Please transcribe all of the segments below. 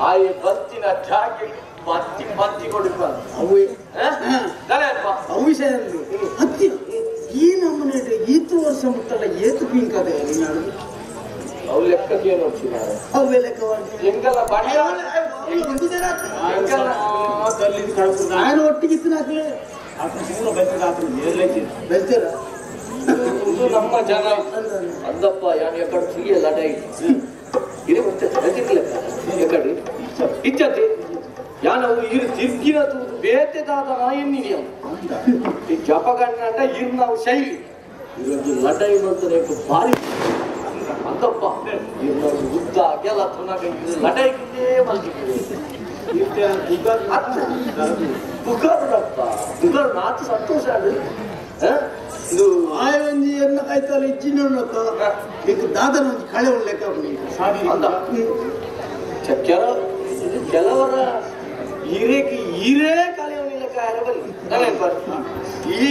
ಆಯೆ ಬತ್ತಿನ ಜಾಗೆ ಬತ್ತಿ ಬತ್ತಿ ಕೊಡುವ ಅವೇ ಅವಿಷಯ ಹತ್ತಿ ಈ ನಮ್ಮನೆ ಈತು ವರ್ಷ ಮುಟ್ಟಲ್ಲ ಏತು ಪಿಂಕದೆ ನೀನಾಡು ಅವು ಲೆಕ್ಕಕ್ಕೆ ಏನು ಹೋಗ್ತಿದ್ದಾರೆ ಅವೇ ಲೆಕ್ಕವಾಗಿ ಎಂಗಲ್ಲ ಬಣ್ಣ ಎಂಗಲ್ಲ ನಾನು ಒಟ್ಟಿಗೆ ಇತ್ತು ಬೆಲ್ತೀರ ಇದು ನಮ್ಮ ಜನ ಅಂದಪ್ಪ ಯಾನು ಎಕ್ಕಡೆ ಸುಗಿಯ ಲಡಾಯಿ ಇದು ಮತ್ತೆ ಲೆಕ್ಕ ಎಕ್ಕಡೆ ಇಚ್ಚತಿ ಯಾನವು ಇರು ತಿರ್ಗಿನ ತೂದು ಬೇತೆದಾದ ಎನ್ನಿನಿ ಈ ಜಪಗಣ್ಣ ಇರು ನಾವು ಶೈಲಿ ಇದೊಂದು ಲಡಾಯಿ ಮಾಡ್ತಾರೆ ಭಾರಿ ಅಂದಪ್ಪ ಇರು ಉದ್ದ ಅಗೆಲ ತುನಗ ಇದು ಲಡಾಯಿಗಿಂದೇ ಮಲ್ಗಿದ್ದೀವಿ ಬುಗಾರಪ್ಪ ಬುಗಾರ ನಾತು ಸಂತೋಷ ಆದ್ರೆ ಇದು ಆಯೊಂಜಿ ಎನ್ನ ಕಾಯ್ತಾಲ ಇಚ್ಚಿನ ಈಗ ದಾದನ ಒಂಜಿ ಕಳೆ ಒಂದು ಲೆಕ್ಕ ಅಂದ ಕೆಲವರ ಹಿರೇకి ಹಿರೇ ಕಳೆಯವನಿಲ್ಲ ಕಾಯರ ಬಲ್ಲಿ ಈ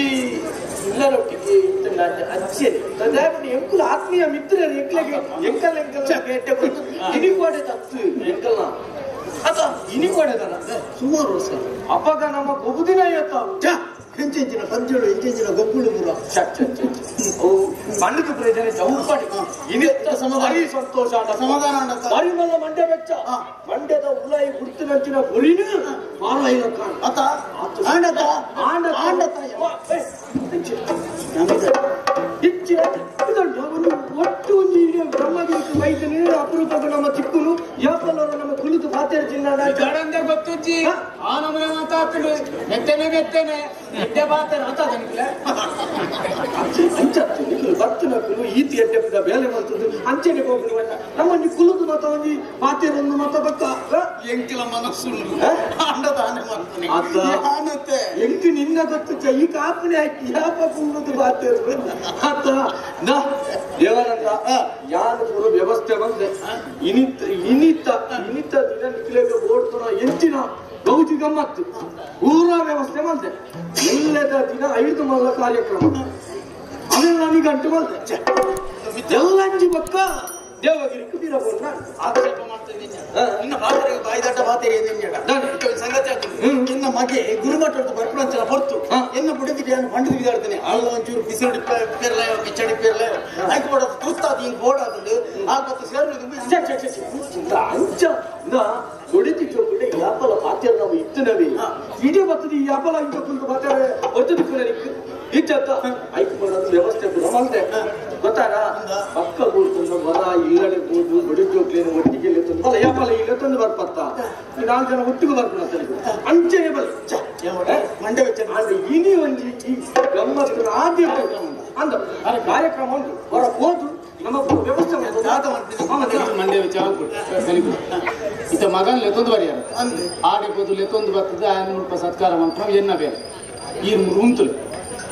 ಇಲ್ಲರೊಟ್ಟಿಗೆ ಅಚ್ಚರಿ ಎಂಕುಲ ಆತ್ಮೀಯ ಮಿತ್ರರು ಎಂಕ್ಲಗೆ ಎಂಕಲ್ ಎಂಕಲ್ ಇನಿಕೋಡೆ ತತ್ತು ಎಂಕಲ್ನ ಅದ ಇನಿಕೋಡೆ ತನ ಸುಮಾರು ವರ್ಷ ಅಪ್ಪಗ ನಮ್ಮ ಗೊಬ್ಬುದಿನ ಎತ್ತ ಹೆಂಚೆಂಚಿನ ಪಂಚಳು ಹೆಂಚೆಂಚಿನ ಗೊಬ್ಬುಳು ಪೂರ పండుగ ప్రజలు చౌపడి ఇనిత్త భారీ సంతోష ಸಮಾಧಾನ పరిమళ మండే ಬೆಚ್ಚ ಮಂಡ್ಯದ ಉಲಾಯಿ ಗುರ್ತು ನಂಚಿನ ಗುರಿನು ಮಾರೈಲ ಕಾಣ ಅತ ಆಂಡತ ಆಂಡ ಆಂಡತ ಇಚ್ಛೆ ಇದೊಂದು ಒಂದು ಒಟ್ಟು ಒಂದು ಇಡೀ ಬ್ರಹ್ಮಗಿರಿ ವೈದ್ಯನೇ ಅಪರೂಪದ ನಮ್ಮ ಚಿಕ್ಕನು ಯಾಪಲ್ಲವರು ನಮ್ಮ ಕುಳಿತು ಪಾತೇರು ಜಿಲ್ಲಾ ಗೊತ್ತುಜ್ಜಿ ಆ ನಮ್ಮನೆ ಮಾತಾಡ್ತಾರೆ ಮೆತ್ತನೆ ಮೆತ್ತನೆ ಎಡ್ಡೆ ಬಾತಾರೆ ಅಂತ ಅದನ್ನಿಲ್ಲ ಅಂಚತ್ತು ನಿಕ್ಕಲು ಬತ್ತು ನಕ್ಕಲು ಈತಿ ಎಡ್ಡೆ ಬೇಲೆ ಬಂತದ್ದು ಅಂಚೆನೆ ಹೋಗ್ಲಿ ನಮ್ಮ ಕುಲುದು ಮತ ಒಂಜಿ ಪಾತೇರೊಂದು ಮತ ಬಕ್ಕ ಎಂಕಿಲ ಮನಸ್ಸು ಆಂಡ ತಾನೆ ಮಾಡ್ತಾನೆ ಆನತ್ತೆ ಎಂಕು ನಿನ್ನ ಗೊತ್ತು ಈ ಕಾಪನೆ ಹಾಕಿ ಯಾಪ ಕುಲ್ಲುದು ಪಾತೇರು ಆತ ನಾ ದೇವನಂದ ಯಾರು ಪೂರ ವ್ಯವಸ್ಥೆ ಬಂದೆ ಇನಿತ ಇನಿತ ಇನಿತ ದಿನ ನಿಕ್ಲೇಗ ಓಡ್ತನ ಎಂಚಿನ ಗೌಜಿ ಗಮ್ಮತ್ತು ಪೂರ ವ್ಯವಸ್ಥೆ ಬಂದೆ ಎಲ್ಲದ ದಿನ 5 ಮಲ್ಲ ಕಾರ್ಯಕ್ರಮ ಅದನ್ನ ನನಗೆ ಗಂಟು ಬಂದೆ ಎಲ್ಲಂಜಿ ಪಕ್ಕ ದೇವಗಿರಿ ಕುಬೀರಗೊಂಡ ಆಕ್ಷೇಪ ಮಾಡ್ತೀನಿ ನಿನ್ನ ಬಾತರಿಗೆ ಬಾಯಿದಾಟ ಬಾತೇರಿ ಸಂಗತಿ ಆಗ್ತದೆ ನಿನ್ನ ಮಗೆ ಗುರುಮಠ ಬರ್ಪಣಂಚಲ ಹೊರ್ತು ಎನ್ನ ಬುಡದಿಟ್ಟು ನಾನು ಬಂಡದು ಬಿದಾಡ್ತೇನೆ ಅಲ್ಲ ಒಂಚೂರು ಬಿಸಿಲು ಪೇರ್ಲ ಕಿಚಡಿ ಪೇರ್ಲ ಆಯ್ಕೆ ಮಾಡೋದು ತೂತಾದ ಹಿಂಗೆ ಬೋಡಾದಲ್ಲಿ ಆ ಗೊತ್ತು ಸೇರು ಅಂಚ ಹೊಡಿತಿ ಚೋಕುಡೆ ಯಾಪಲ ಪಾತ್ಯರ ನಾವು ಇತ್ತನವೇ ಇಡೀ ಬರ್ತದೆ ಈ ಯಾಪಲ ಇಂಚ ಕುಂತು ಪಾತ್ಯರ ಒತ್ತದಿಕ್ಕುನ ಇಚ್ಚತ್ತ ಆಯ್ಕೆ ಮಾಡೋದು ವ್ಯವಸ್ಥೆ ಕೂಡ ಮಾಡ್ತೆ ಗೊತ್ತಾರ ಪಕ್ಕ ಕೂಡ್ತಂದು ಮರ ಇಲ್ಲಡೆ ಕೂಡು ಬಡಿ ಜೋಕ್ಲೇನು ಒಟ್ಟಿಗೆ ತಂದು ಬಲ ಯಾಪಲ ಇಲ್ಲ ತಂದು ಬರ್ಪತ್ತ 4 ಜನ ಒಟ್ಟಿಗೆ ಬರ್ಪಣ ಅಂಚೆನೆ ಬಲ ಮಂಡೆ ವೆಚ್ಚ ಇನಿ ಒಂಜಿ ಈ ಗಮ್ಮತ್ತಿನ ಆದ್ಯ ಅಂದ ಕಾರ್ಯಕ್ರಮ ಉಂಟು ಹೊರ ಹೋದು ನಮ್ಮ ವ್ಯವಸ್ಥೆ ಮಂಡೆ ವೆಚ್ಚ ಇತ್ತ ಮಗನ್ ಲೆತ್ತೊಂದು ಬರಿಯಾರ ಆಡೆ పోదు ಲೆತ್ತೊಂದು ಬರ್ತದೆ ఆయన ಮುಲ್ಪ ಸತ್ಕಾರ ಮಂತ್ರ ಎನ್ನ ಬೇರೆ ಈ ರೂಮ್ತುಲು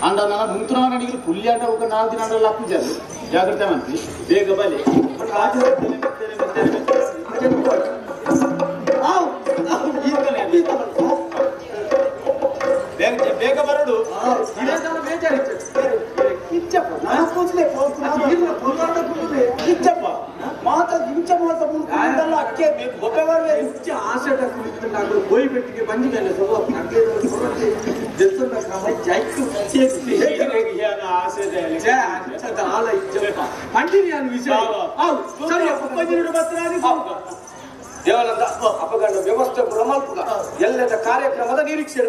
ಅಂಡ ನನ್ನ ಮುಂತುನ ಪುಲ್ಲಿ ಆಟ ఒక 4 ದಿನ ಅಂಡ ಲಪ್ಪುಜಾರು ಜಾಗ್ರತೆ ಮಂತ್ರಿ ಬೇಗ ಬಲಿ ಬೇಗ ಬರಡು ಇಚ್ಚಪ್ಪ ಮಾತಾ ಇಂಚ ಮಾತಾ ಮುಂದಲ್ಲ ಅಕ್ಕೆ ಗೊಬ್ಬೆ ಇಂಚ ಆಸೆ ಕುಳಿತು ಗೋಯಿ ಬೆಟ್ಟಿಗೆ ಬಂದ ಮೇಲೆ ದೇವನಂದ ಅಪಗಂಡ ವ್ಯವಸ್ಥೆ ಪೂರ ಮಲ್ಪುಗ ಎಲ್ಲದ ಕಾರ್ಯಕ್ರಮದ ನಿರೀಕ್ಷೆ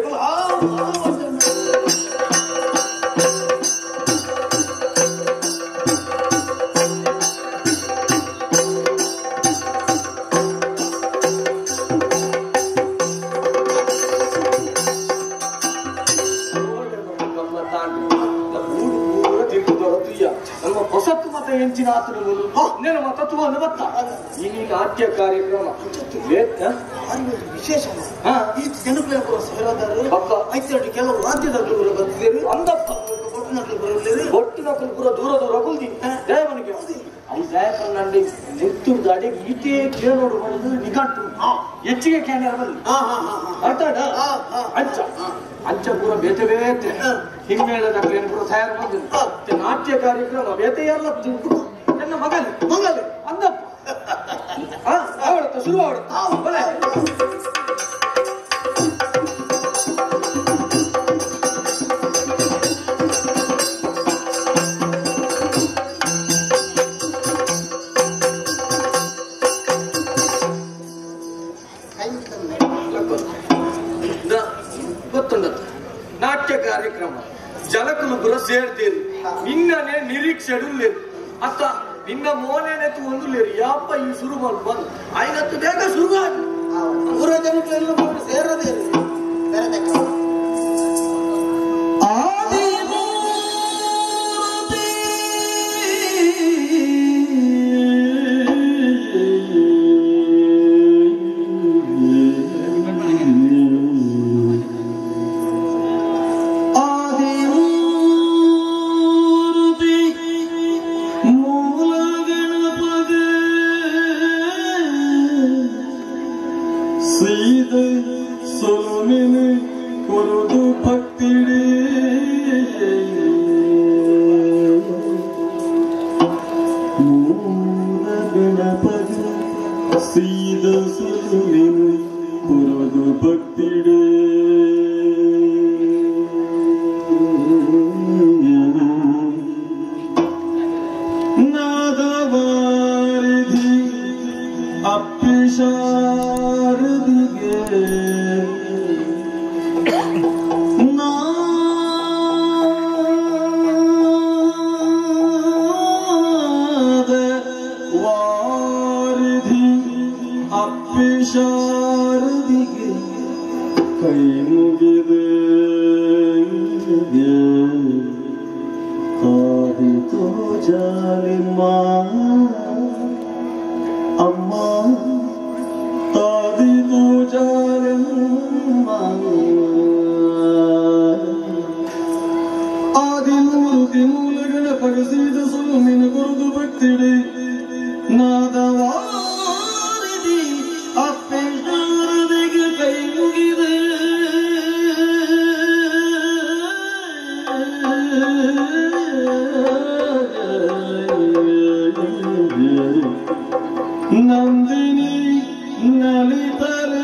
ನಮ್ಮ ಹೊಸತ್ತು ಮತ ಹೆಂಚಿನ ಆತನು ಮತ ತುವನ್ನು ಬತ್ತ ಈ ನಾಟ್ಯ ಕಾರ್ಯಕ್ರಮ ವಿಶೇಷ ಈ ಜನಪ್ರಿಯ ಸೇರಾದಾರು ಕೆಲವು ವಾದ್ಯದಗಳು ಬರ್ತಿದ್ದೇವೆ ಅಂದಪ್ಪ ಬೊಟ್ಟು ನಕಲು ಪೂರ ದೂರ ದೂರ ಕುಲ್ದಿ ದೇವನಿಗೆ ಅಲ್ಲಿ ದಯಪನ್ನಂಡಿ ನೆತ್ತುರ್ದು ಅಡಿಗೆ ಈಟೇ ಕೇಳೋಡು ಬಂದು ನಿಘಂಟು ಹೆಚ್ಚಿಗೆ ಕ್ಯಾನರ್ ಬಲ್ಲಿ ಅರ್ಥ ಅಂಚ ಅಂಚ ಪೂರ ಬೇತೆ ಬೇತೆ ಹಿಮ್ಮೇಳದ ಪೂರ ತಯಾರು ಮಾಡಿದ್ರು ನಾಟ್ಯ ಕಾರ್ಯಕ್ರಮ ಬೇತೆ ಎಲ್ಲ ನನ್ನ ಮಗಲು ಮಗಲು ಅಂದಪ್ಪ ಅವಳತ್ತ ಶುರು ಅವಳತ್ತ ಗೊತ್ತುಂಡತ್ತ ನಾಟ್ಯ ಕಾರ್ಯಕ್ರಮ ಜನಕುಲು ಪೂರ ಸೇರ್ತೀರಿ ನಿನ್ನನೆ ನಿರೀಕ್ಷೆಡುಲ್ಲೇರು ಅತ್ತ ನಿನ್ನ ಮೋನೇನೆ ತೂಂದುಲ್ಲೇರು ಯಾಪ ಈ ಶುರು ಮಾಡು ಬಂದು ಆಯ್ನತ್ತು ಬೇಗ ಶುರು ಆಗಿ ಊರ ಜನಗಳೆಲ್ಲ ಸೇರದೇ ನಂದಿನಿ ನಲಿತಲೇ.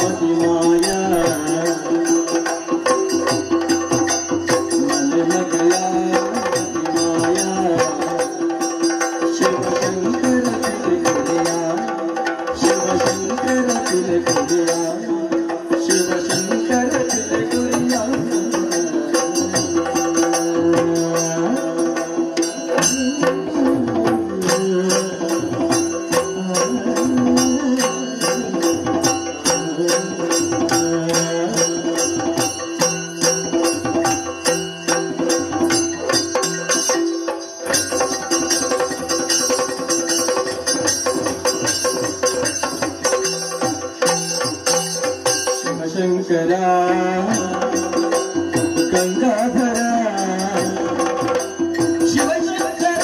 ಮತಿಮಾಯ ಮಲೆ ಮಗಳ ಮತಿಮಾಯ ಶಿವಶಂಕರ ತಿಲಕುಡಿಯ ಶಿವಶಂಕರ ತಿಲಕುಡಿಯ ಶಿವಶಂಕರ ತಿಲಕುಡಿಯ. ಶಿವಶಂಕರ ಗಂಗಾಧರ ಶಿವಶಂಕರ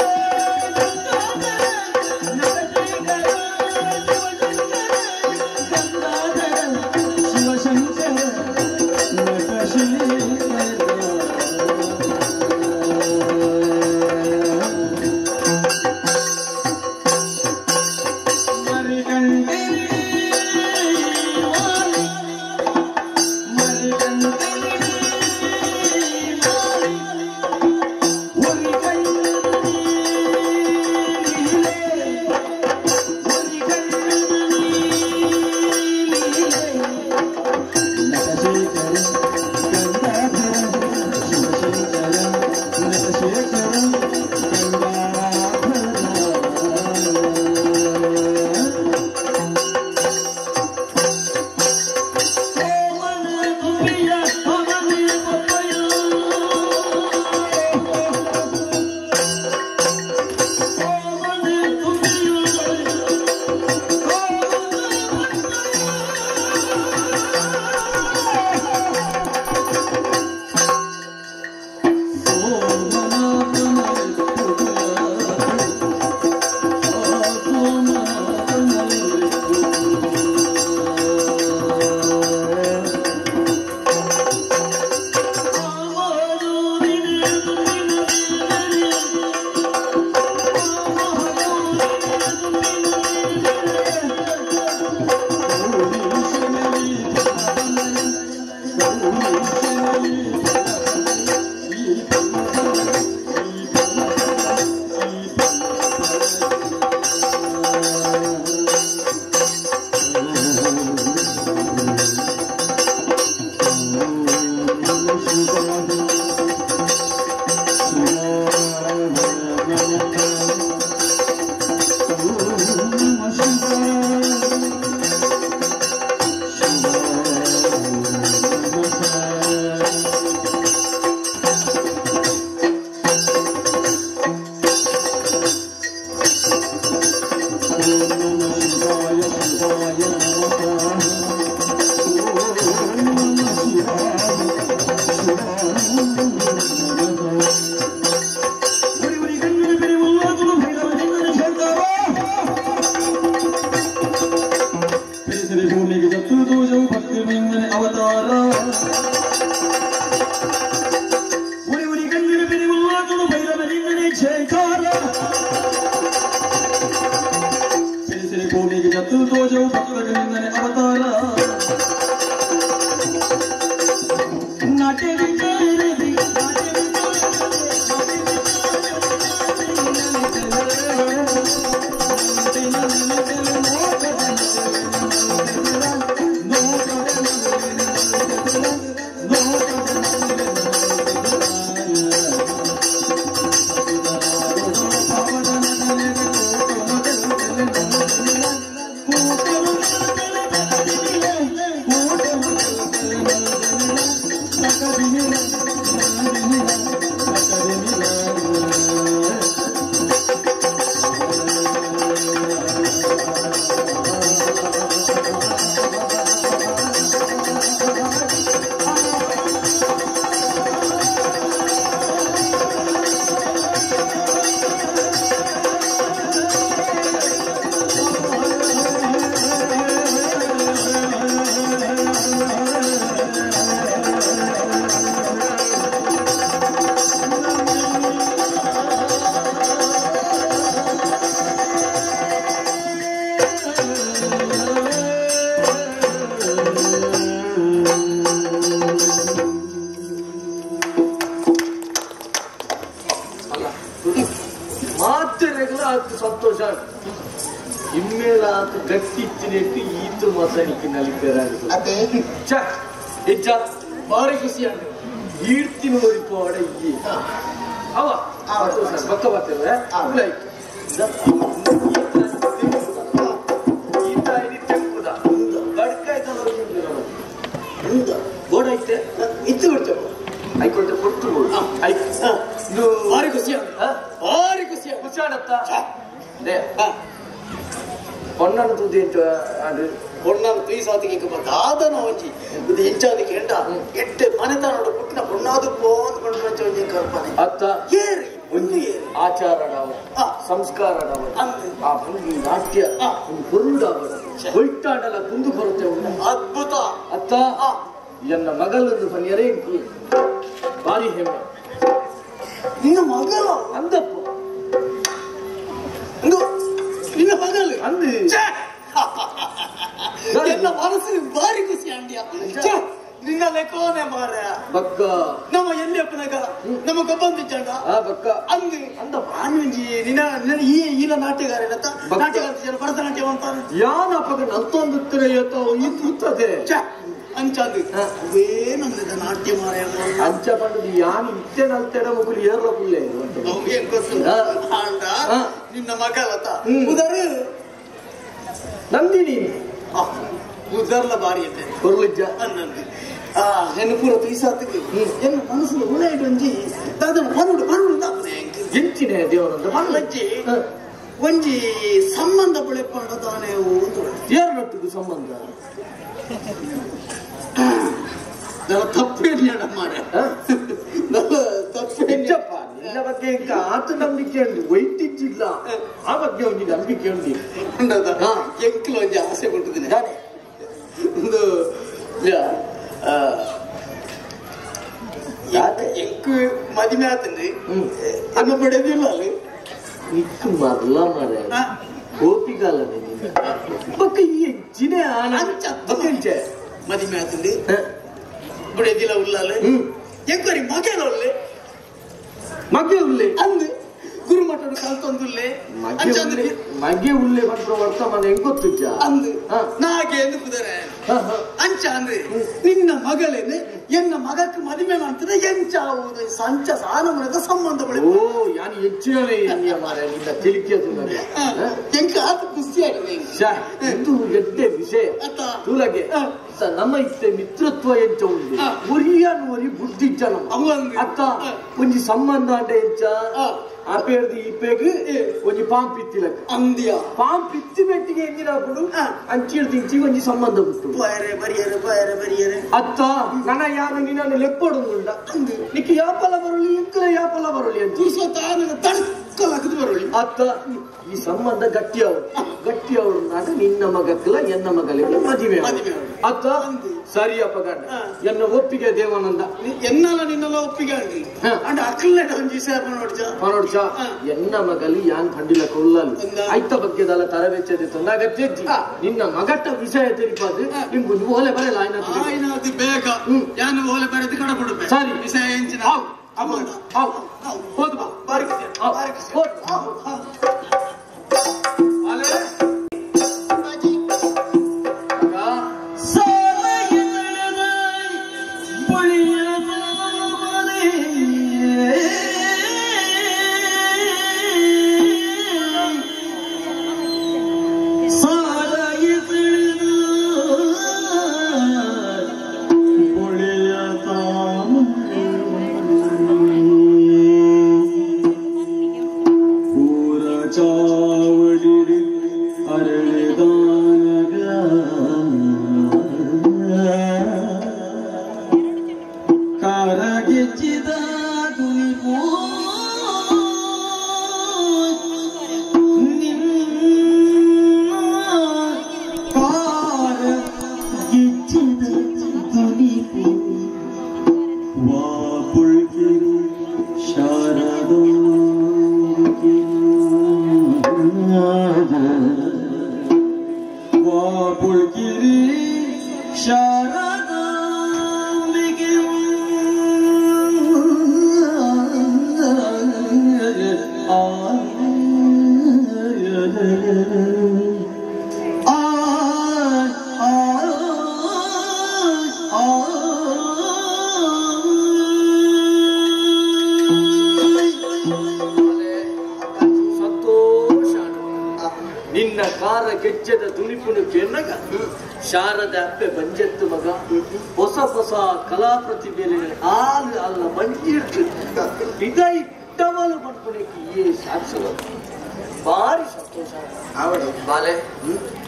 ಗಂಗಾಧರ ಶಿವಶಂಕರ ನಲ್ತಿನೆಟ್ಟು ಈತು ಮಸನಿಕ್ಕೆ ನಲಿಪೇರಾಗಿದೆ ಅದೇ ಛ ಇಜ್ಜ ಭಾರಿ ಖುಷಿ ಆಂಡ್ ಈರ್ತಿನ ಒರಿಪೋಡ ಇಜ್ಜಿ ಅವ ಬಕ್ಕ ಬರ್ತದೆ ಆಯ್ತು ಗೋಡೈತೆ ಇತ್ತು ಬಿಡ್ತೇವೆ ಐಕೊಳ್ತೆ ಕೊಡ್ತು ಆಯ್ತು ಭಾರಿ ಖುಷಿ ಭಾರಿ ಖುಷಿ ಖುಷಿ ಆಡತ್ತ they ಪೊನ್ನನ ತುದಿ ಅದು ಪೊಣ್ಣನ ತುಯಿ ಸಾತಿಗೆ ದಾದನ ಒಂಜಿ ಇದು ಹೆಂಚಾದಿಗೆ ಎಂಡ ಎಟ್ಟೆ ಮನೆತನೋಡು ಪುಟ್ಟಿನ ಪೊಣ್ಣಾದು ಪೋಂದು ಪಂಡ ಒಂಜಿ ಕಲ್ಪನೆ ಅತ್ತ ಏರಿ ಒಂದು ಏರಿ ಆಚಾರ ಸಂಸ್ಕಾರ ಆ ಭಂಗಿ ನಾಟ್ಯ ಒಂದು ಪೊರುಡಾವಡ ಒಯ್ಟಾಡಲ ಕುಂದು ಕೊರತೆ ಉಂಟು ಅದ್ಭುತ ಅತ್ತ ಎನ್ನ ಮಗಲೊಂದು ಪನ್ಯರೇ ಭಾರಿ ಹೆಮ್ಮೆ ನಿನ್ನ ಮಗಲು ಅಂದಪ್ಪ ನಿನ್ನ ಮಗಲು ಅಂದು ಎಲ್ಲ ಮನಸ್ಸು ಭಾರಿ ಖುಷಿ ಅಂಡ್ಯ ನಿನ್ನ ಲೆಕ್ಕೋನೆ ಮಾರ ಬಕ್ಕ ನಮ್ಮ ಎಲ್ಲಿ ಅಪ್ಪನಗ ನಮ್ಮ ಗೊಬ್ಬಂದಿಚ್ಚಂಡ ಬಕ್ಕ ಅಂದು ಅಂದ ಆನುಂಜಿ ನಿನ್ನ ನಿನ್ನ ಈ ಇಲ್ಲ ನಾಟ್ಯಗಾರ ನಾಟ್ಯಗಾರ ಭರತನಾಟ್ಯ ಅಂತಾನೆ ಯಾನ ಅಪ್ಪಗ ನಲ್ತೊಂದು ಇತ್ತದೆ ಅಂಚಾದು ಅವೇ ನಮ್ಮದ ನಾಟ್ಯ ಮಾರಾಯ ಅಂಚ ಪಂಡದು ಯಾನ್ ಇತ್ತೆ ನಲ್ತೆಡ ಮುಗುಲು ಏರ್ಲ ಪುಲ್ಲೆ ಆಂಡ ನಿನ್ನ ಮಗಲತ ಉದರ್ ನಂದಿನಿ ಉದರ್ಲ ಬಾರಿ ಅಂತೆ ಕೊರ್ಲಿಜ್ಜ ಅನ್ನಂದು ಆ ಹೆಣ್ಣು ಪೂರ ಪೀಸಾತಿಗೆ ಎನ್ನ ಮನಸ್ಸು ಉಳಾಯ್ಡು ಒಂಜಿ ದಾದನ ಪರುಡು ಪರುಡು ದಾಪನೆ ಎಂಚಿನ ದೇವರಂತ ಒಂಜಿ ಒಂಜಿ ಸಂಬಂಧ ಪುಳೆಪಂಡ ತಾನೇ ಒಂದು ಏರ್ನೊಟ್ಟಿಗೆ ಸಂಬಂಧ ನನ್ನ ತಪ್ಪೇನು ಮಾರ ನನ್ನ ತಪ್ಪೇನಪ್ಪ ನಿನ್ನ ಬಗ್ಗೆ ఇంకా ಆತ ನಂಬಿಕೆ ಉಂಟು ವೈಟಿಜ್ಜಿಲ್ಲ ಆ ಬಗ್ಗೆ ಒಂಜಿ ನಂಬಿಕೆ ಉಂಟು ಎಂಕ್ಲು ಒಂಜಿ ಆಸೆ ಕೊಟ್ಟಿದ್ದೀನಿ ಒಂದು ಎಂಕು ಮದಿಮೆ ಆತಂದು ಅನ್ನ ಪಡೆದಿಲ್ಲ ಅಲ್ಲಿ ನಿಕ್ಕು ಮರ್ಲ ಮರ ಕೋಪಿಗಾಲನೆ ನಿನ್ನ ಬಕ್ಕ ಈ ಎಂಚಿನೇ ಆನ ಬಕ್ಕಂಚೆ ಮದಿಮೆ ಆತಂದು ಬುಡೆದಿಲ್ಲ ಉಲ್ಲಾಲು ಎಂಕೊರಿ ಮಗೆಲ ಉಲ್ಲೆ ಮಗೆ ಉಲ್ಲೆ ಅಂದು ಗುರುಮಠದ ಕಲ್ತೊಂದುಲ್ಲೆ ಮಗೆ ಉಲ್ಲೆ ಪಂಡ್ರ ವರ್ತಮಾನ ಹೆಂಗ್ ಗೊತ್ತಿಜ್ಜ ಅಂದು ನಾಗೆ ಎಂದು ಕುದರೆ ಅಂಚ ಅಂದ್ರೆ ನಿನ್ನ ಮಗಳೇನೆ ಎನ್ನ ಮಗಕ್ಕೆ ಮದುವೆ ಮಾಡ್ತದೆ ಎಂಚ ಆವುದು ಸಂಚ ಸಾನ ಮನೆದ ಸಂಬಂಧ ಬಳಿ ಓ ಯಾನು ಹೆಚ್ಚಿನಲೇ ಎನ್ನಿಯ ಮಾರ ನಿನ್ನ ತಿಳಿಕೆ ಎಂಕ ಆತ ಖುಷಿ ಆಗಿದೆ ಇದು ಎಡ್ಡೆ ವಿಷಯ ತೂಲಗೆ ನಮ್ಮ ಇತ್ತೆ ಮಿತ್ರತ್ವ ಎಂಚ ಉಂಡು ಒರಿಯಾನು ಒರಿ ಬುದ್ಧಿಜ್ಜ ನಮ್ಮ ಅತ್ತ ಒಂಜಿ ಸಂಬಂಧ ಅಂಡ ಎಂಚ ಆ ಪೇರ್ದು ಈ ಪೇಗ್ ಒಂಜಿ ಪಾಂಪಿತ್ತಿಲಕ್ಕ ಅಂದಿಯ ಪಾಂಪಿತ್ತಿ ಮೆಟ್ಟಿಗೆ ಎಂಜಿನ ಅಂಚಿಡ್ದು ಇಂಚಿ ಒಂಜಿ ಸಂಬಂಧ ಬಿಟ್ಟು ಬಯರೆ ಬರಿಯರೆ ಬಯರೆ ಬರಿಯರೆ ಅತ್ತ ನನ ಯಾನು ನಿನ್ನನ್ನು ಲೆಪ್ಪೊಡುಂಡ ನಿಕ್ಕೆ ಯಾಪಲ ಬರಲಿ ಇಂಕಲ ಯಾಪಲ ಬರಲಿ ಅಂತ ತಡ್ಕಲಾಕದು ಬರಲಿ ಅತ್ತ ಈ ಸಂಬಂಧ ಗಟ್ಟಿಯವರು ಗಟ್ಟಿಯವರು ನಾಗ ನಿನ್ನ ಮಗಕ್ಕಲ ಎನ್ನ ಮಗಳಿಗೆ ಮದುವೆ ಅತ್ತ ಸರಿಯಪ್ಪ ಗಂಡ ಎನ್ನ ಒಪ್ಪಿಗೆ ದೇವಾನಂದ ಎನ್ನಲ ನಿನ್ನೆಲ್ಲ ಒಪ್ಪಿಗೆ ಅಂಡಿ ಅಂಡ್ ಅಕ್ಕಲ್ನೆಟ ಒಂಜಿ ವಿಷಯ ಪನೋಡ್ಚ ಪನೋಡ್ಚ ಎನ್ನ ಮಗಲಿ ಯಾನ್ ಪಂಡಿಲ ಕೊಲ್ಲಲು ಐತ ಬಗ್ಗೆದಲ್ಲ ತರವೆಚ್ಚದೆ ತೊಂದಾಗತ್ತೆಜ್ಜಿ ನಿನ್ನ ಮಗಟ್ಟ ವಿಷಯ ತೆರಿಪಾದು ನಿಮ್ಗೊಂದು ಓಲೆ ಬರಲ್ಲ ಆಯ್ನಾದು ಬೇಗ ಯಾನು ಓಲೆ ಬರೆದು ಕಡಪಡುತ್ತೆ ಸರಿ ವಿಷಯ ಎಂಚಿನ ಹೋದ್ ಬಾ ಬಾರಿ ಹೋದ್ ಆ ಸಂತೋಷ ನಿನ್ನ ಕಾರ ಗೆಜ್ಜೆದ ದುನಿಪುನು ಕೆನ್ನಗ ಶಾರದ ಅಪ್ಪೆ ಬಂಜೆತ್ತು ಮಗ ಹೊಸ ಹೊಸ ಕಲಾ ಪ್ರತಿಭೆಯಲ್ಲಿ ಆಲು ಅಲ್ಲ ಬಂಜಿರ್ತು ಇದ ಇಟ್ಟವಲು ಪಡ್ಕೊಳಕ್ಕೆ ಈ ಸಾಕ್ಷಿ ಭಾರಿ ಸಂತೋಷ ಬಾಲೆ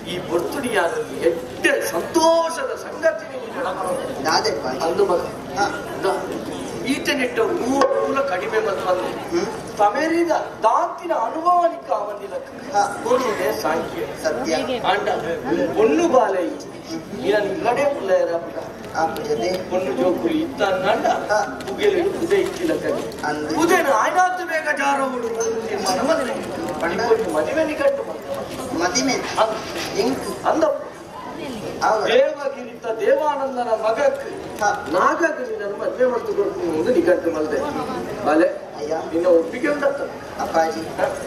ಈ ಪೊರ್ತುಡಿಯಾದಲ್ಲಿ ಎಡ್ಡೆ ಸಂತೋಷದ ಸಂಗತಿ ಅಂದು ಮಗ ಈತನಿಟ್ಟ ಮೂಲ ಕಡಿಮೆ ಬಂದೆ ತಮೆರಿದ ದಾಂತಿನ ಅನುಭವನಿಕ್ಕ ಅವನಿಲ್ಲ ಕೊಡುವೆ ಸಾಂಖ್ಯ ಸತ್ಯ ಅಂಡ பொண்ணு ಬಾಲೆ ಇಲ್ಲಡೆ ಪುಲ್ಲೆಯರ பொண்ணு ಜೋಕುಲಿ ಇತ್ತ ಅಂಡ ಪುಗೆಲು ಉದೆ ಇಕ್ಕಿಲ್ಲ ಕಗೆ ಉದೆನ ಆಯ್ನಾತು ಬೇಗ ಜಾರವುಡು ತೀರ್ಮಾನ ಮದುವೆ ಮದುವೆ ನಿಗಟ್ಟು ಮದಿಮೆ ಅಂದ ದೇವಗಿರಿತ ದೇವಾನಂದನ ಮಗಕ್ಕೆ ನಾಗಗಿರಿ ನನ್ನ ಮದುವೆ ಮಾಡ್ತು ಕೊಡ್ತೀನಿ ನಿಗಟ್ಟು ಮಲ್ದೆ ಬಾಲೆ ನಿನ್ನ ಒಪ್ಪಿಗೆ ಉಂಟತ್ತ ಅಪ್ಪಾಜಿ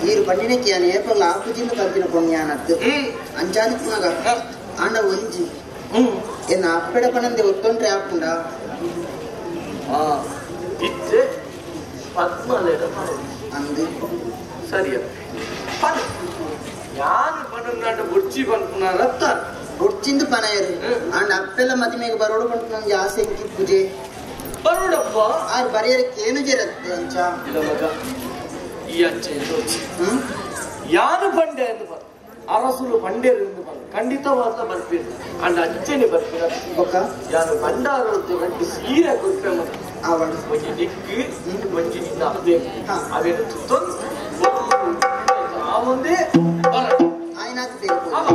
ಈರು ಪಂಡಿನಕ್ಕೆ ಯಾನು ಏಪಲ್ಲ ಆಪುಜಿಂದ ಕಲ್ಪಿನ ಪುಣ್ಯಾನತ್ತು ಅಂಚಾದಿ ಪುನಗ ಆಂಡ ಒಂಜಿ ಎನ್ನ ಅಪ್ಪೆಡ ಪಣಂದೆ ಒತ್ತೊಂಡ್ರೆ ಆಪುಂಡ ಇತ್ತೆ ಪದ್ಮಲೇಡ ಅಂದು ಸರಿಯ ಯಾನು ಪಣನ್ನಾಂಡ ಬುರ್ಚಿ ಪನ್ಪುನ ರತ್ತ ಬುರ್ಚಿಂದು ಪನಯರು ಆಂಡ ಅಪ್ಪೆಲ್ಲ ಮದಿಮೆಗೆ ಬರೋಡು ಪಂಟು ನಂಗೆ ಆಸೆ ಇಂಕಿ ಪೂಜೆ ಬರೋಡಪ್ಪ ಆರು ಬರೆಯರಕ್ಕೆ ಏನು ಜರತ್ತೆ ಅಂಚ ಇಲ್ಲ ಮಗ ಈ ಅಂಚೆ ಯಾನು ಬಂಡೆ ಎಂದು ಬರ್ ಅರಸುಲು ಬಂಡೇರು ಎಂದು ಬರ್ ಖಂಡಿತವಾದ ಬರ್ಪೀರ್ ಅಂಡ ಅಂಚೆನೆ ಬರ್ಪೀರ ಬೊಕ್ಕ ಯಾನು ಬಂಡಾರದ್ದು ಗಂಟು ಸೀರೆ ಕೊರ್ಪೆ ಮಗ ಆವಡು ಒಂಜಿ ದಿಕ್ಕು ಒಂಜಿ ನಿನ್ನ ಅದೇ ಅವೇನು ತುತ್ತೊಂದು ಆ ಒಂದೇ ಆಯ್ನಾತು ಬೇಕು. ಅವ